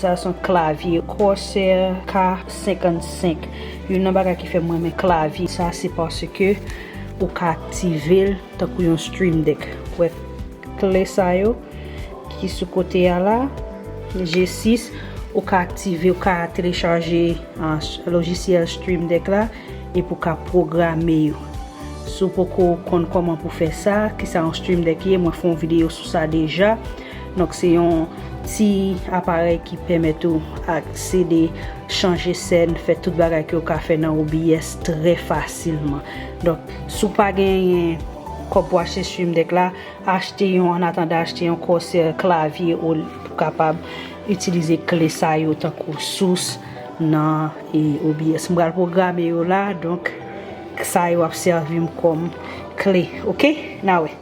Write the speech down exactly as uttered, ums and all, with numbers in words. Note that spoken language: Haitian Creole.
Sa se yon klavye Corsair K senkannsenk. Youn nan bagay ki fè m renmen klavye sa, se paske ou ka aktive l tankou yon Stream Deck. Wè kle sa yo ki sou kote a la, G sis, ou ka aktive, ou ka telechaje uh, lojisyèl Stream Deck la epi ou ka pwograme yo. Si w poko konn kòman pou fè sa, kisa yon Stream Deck ye, mwen fè yon videyo sou sa deja. Donk se yon ti aparèy ki pèmèt ou aksede, chanje sèn, fè tout bagay ke w ka fè nan O B S trè fasilman. Donk si w pa genyen kòb pou achte Stream Deck la, achte yon, an atandan achte yon Corsair klavye ou pou kapab itilize kle sa yo tankou sous nan e, O B S. M pral pwograme yo la, donk sa yo ap sèvi m kòm kle. Oke, n a wè.